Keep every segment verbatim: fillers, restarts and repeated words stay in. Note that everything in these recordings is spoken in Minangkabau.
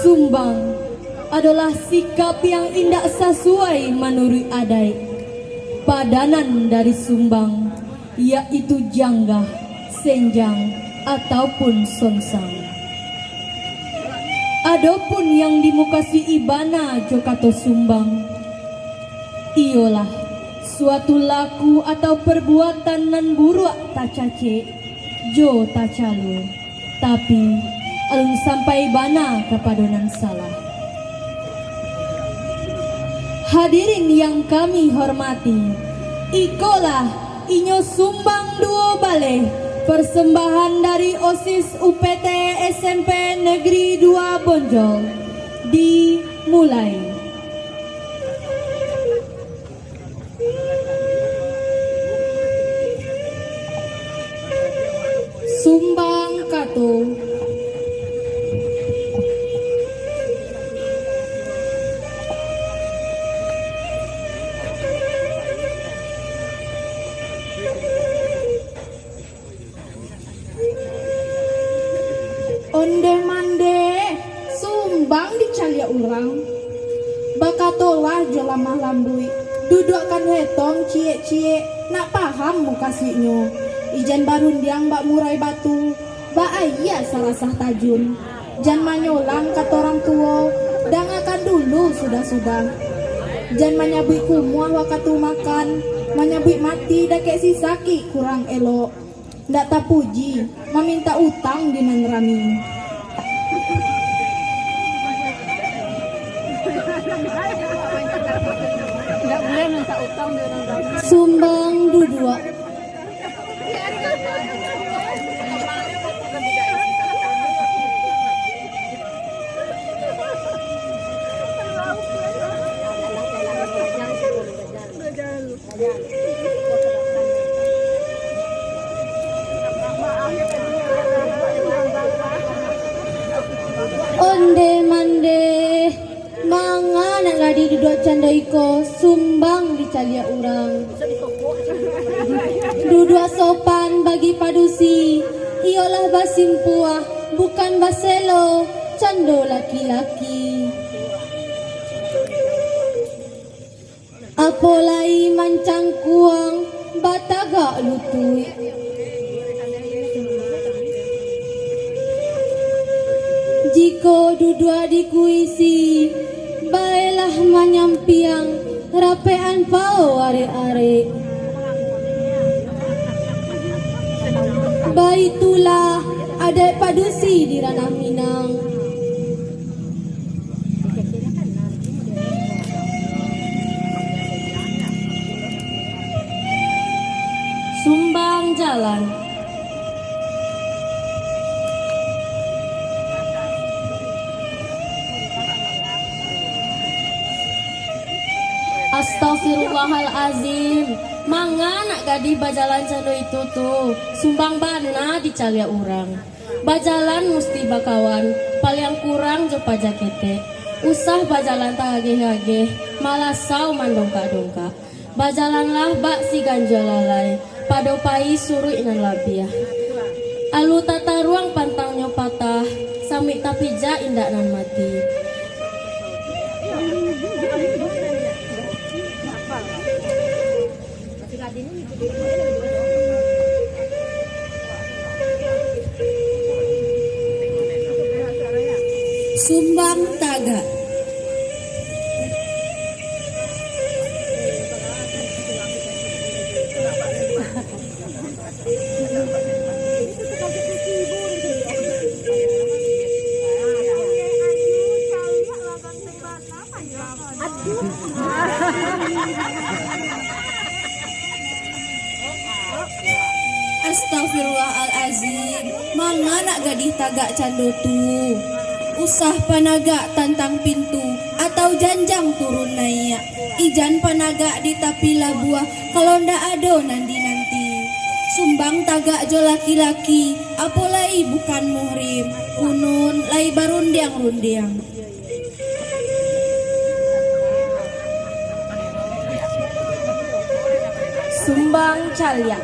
Sumbang adolah sikap yang indak sasuai manuruik adaik. Padanan dari sumbang, yaitu janggah, senjang, ataupun sonsang. Adopun yang dimukasuik-i bana jo kato sumbang, iyolah suatu laku atau parbuatan nan buruak tacacek jo tacalo, tapi alun sampai bana kapado nan salah. Hadirin yang kami hormati, ikolah inyo sumbang duo baleh, persembahan dari OSIS UPT SMP Negeri dua Bonjol. Dimulai. Sumbang kato. Ondeh mandeh, sumbang dicaliak urang. Bakatolah jo lamah lambuik, duduakkan hetong ciek-ciek, nak paham mukasuiknyo. Ijan barundiang bak murai batu, bak aia sarasah tajun. Jan manyolang kato urang tuo, dangakan dulu sudah-sudah. Jan manyabuik kumuah wakatu makan, manyabuik mati dakek si sakik kurang elok. Ndak tapuji, mamintak utang di nan rami. Ndak buliah mintak utang di nan rami. Sumbang duduak. Ondeh mandeh, manga nak gadih duduak cando iko, sumbang dicaliak urang. Duduak sopan bagi padusi, iyolah basimpuah, bukan baselo, cando laki-laki. Apo lai mancangkuang batagak lutuik. Jikok duduak di kurisi, baelah manyampiang, rapekan pao arek-arek. Baitulah adaik padusi di ranah Minang. Sumbang jalan. Astaghfirullahalazim. Manga nak gadih bajalan cando itu tu? Sumbang bana dicaliak urang. Bajalan musti bakawan, paliang kurang jo paja ketek. Usah bajalan tagageh-gageh, malasau mandongkak-dongkak. Bajalanlah bak si ganjua lalai, pado pai suruik nan labiah. Alun tataruang pantangnyo patah, samik tapijak indak nan mati. Sumbang tagak. Astagfirullahalazim, manga nak gadih tagak cando tu? Usah panagak tantang pintu atau janjang turun naiak. Ijan panagak di tapi labuah, kalau ndak ado nan dinanti. Sumbang tagak jo laki-laki, apo lai bukan muhrim, kunun lai barundiang-rundiang. Sumbang caliak.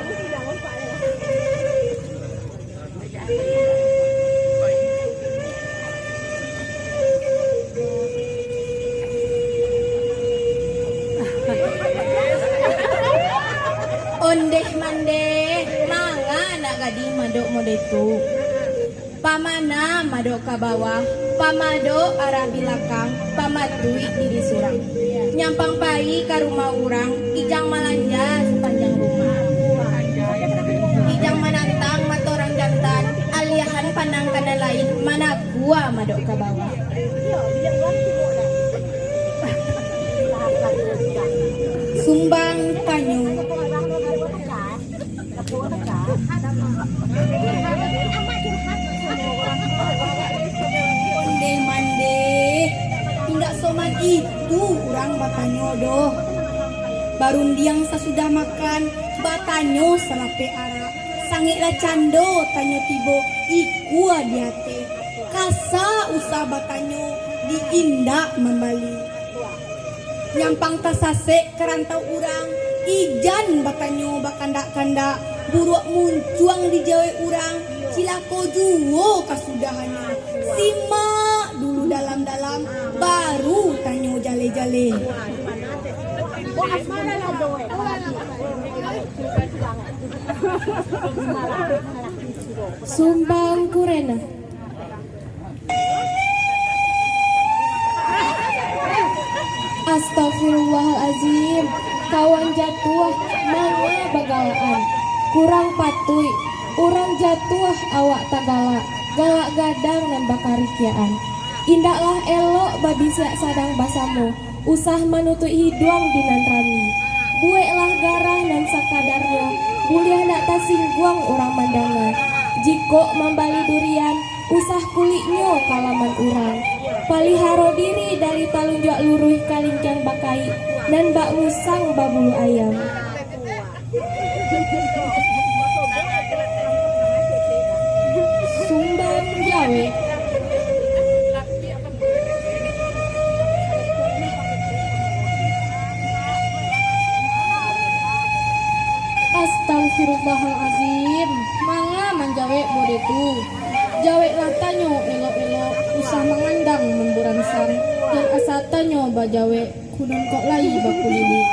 Ondeh mandeh, manga anak gadih madok modeh tu. Pamanah madok ka bawah, pamadok arah bilakang, pamatuik diri surang. Nyampang pai ka rumah urang, ijang malanja sapanjang rumah. Ijang manantang mato urang jantan, aliahan pandang ka nan lain, manakua madok ka bawah. Sumbang tanyo. Ondeh mandeh, indak soman itu urang batanyo doh. Barundiang sasudah makan, batanyo salapeh arak. Sangeklah cando tanyo tibo, ikua di ateh. Kasa usah batanyo, di indak mambali. Nyampang tasasek ka rantau urang, ijan batanyo bakandak-kandak, buruak muncuang di jawek urang, cilako juo kasudahannyo. Simak dulu dalam-dalam, baru tanyo jaleh-jaleh. Sumbang kurena. Astagfirullahalazim, kawan jatuah, manga bagalaan. Kurang patuik, urang jatuah awak tagalak, galak gadang nan bakarikiaan. Indaklah elok babisiak sadang basamo, usah manutuik hiduang di nan rami. Buweklah garah nan sakadarnyo, buliah ndak tasingguang urang mandanga. Jikok mambali durian, usah kuliknyo ka laman urang. Paliharo diri dari talunjuak luruih kalingkiang bakaik, nan bak musang babulu ayam. Sumbang jawek. Astagfirullahalazim, manga manjawek modeh tu? Jaweklah tanyo elok-elok, usah mangandang mamburansang, jan asa tanyo bajawek. Kunun kok lai bakulilik.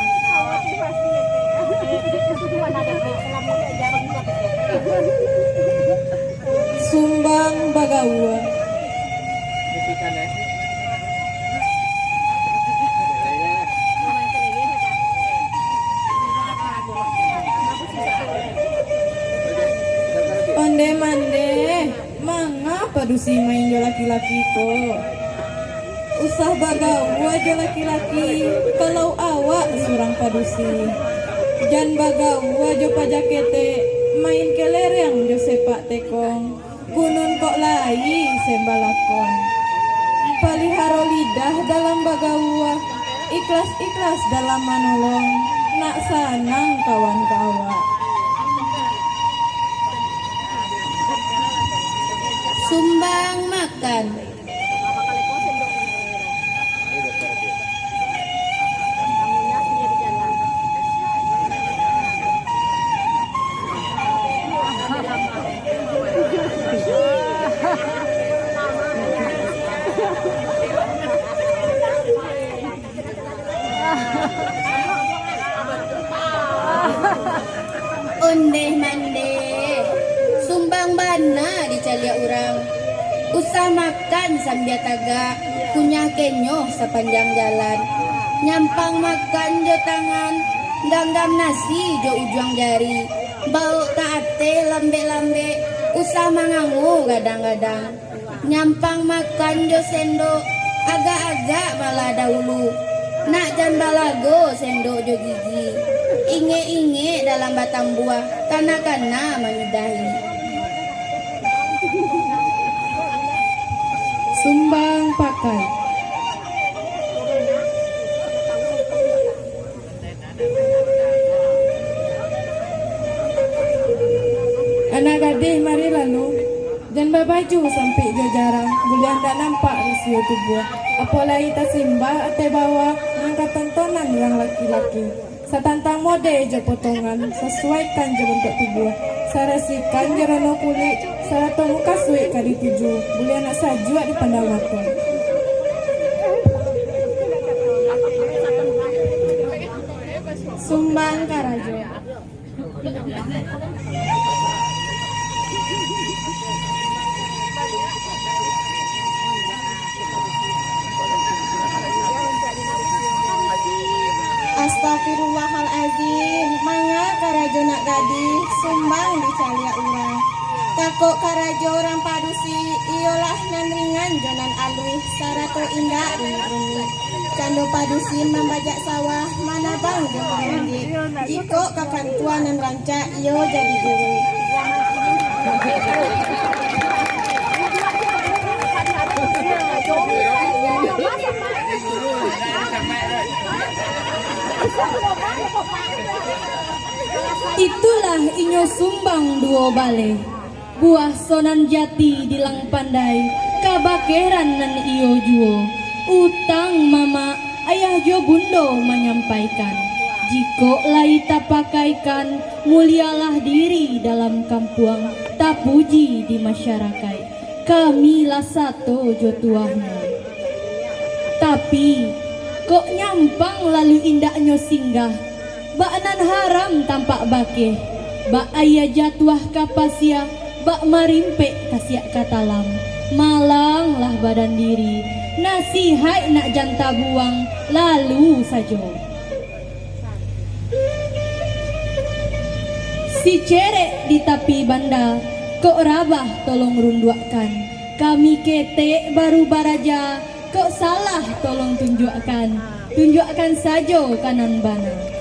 Sumbang bagaua. Ondeh mandeh. Manga padusi main jo laki-laki ko? Usah bagaua jo laki-laki, kalau awak surang padusi. Jan bagaua jo paja ketek, main kelereng jo sepak tekong. Kunun kok lai sembalakon. Paliharo lidah dalam bagaua, ikhlas-ikhlas dalam manolong, nak sanang kawan ka awak. Sumbang makan. Ondeh mandeh, sumbang bana dicaliak urang. Usah makan sambia tagak, kunyah kenyo sapanjang jalan. Nyampang makan jo tangan, ganggam nasi jo ujuang jari. Baok ka ateh lambek-lambek, usah mangango gadang-gadang. Nyampang makan jo sendok, agak-agak malah dahulu. Nak jan balago sendok jo gigi. Ingek-ingek dalam batambuah, kana-kana manyudahi. Sumbang pakai. Anak gadih, mari lalu, jan babaju sampik jo jarang, buliah ndak nampak rasio tubuah. Apo lai tasimbah ateh bawah, nan ka tontonan urang laki-laki. Satantang modeh jo potongan, sasuaikan jo bantuak tubuah. Sarasikan jo rono kulik, sarato mukasuik ka dituju, buliah nak sajuak dipandang mato. Sumbang karajo. Astagfirullahalazim, manga karajo nak gadih, sumbang dicaliak urang. Takok karajo urang padusi, iyolah nan ringan jo nan aluih, sarato indak rumik-rumik. Cando padusi mambajak sawah, manabang jo mangangik. Jikok kakantuan nan rancak, iyo jadi guru. Itulah inyo sumbang duo baleh. Buah sonan jati dilang pandai, kabakeran nan iyo juo. Utang mamak, ayah jo bundo manyampaikan. Jikok lai tapakaikan, mulialah diri dalam kampuang, tapuji di masyarakaik. Kami lah sato jo tuahnyo. Tapi, kok nyampang lalu indaknyo singgah, bak nan haram tampak bakeh, bak aia jatuah ka pasia, bak marimpek kasiak ka talam, malanglah badan diri, nasihaik nak jan tabuang, lalu sajo. Sicerek di tapi banda, kok rabah tolong runduakkan, kami ketek baru baraja, kok salah tolong tunjuakkan, tunjuakkan sajo ka nan bana.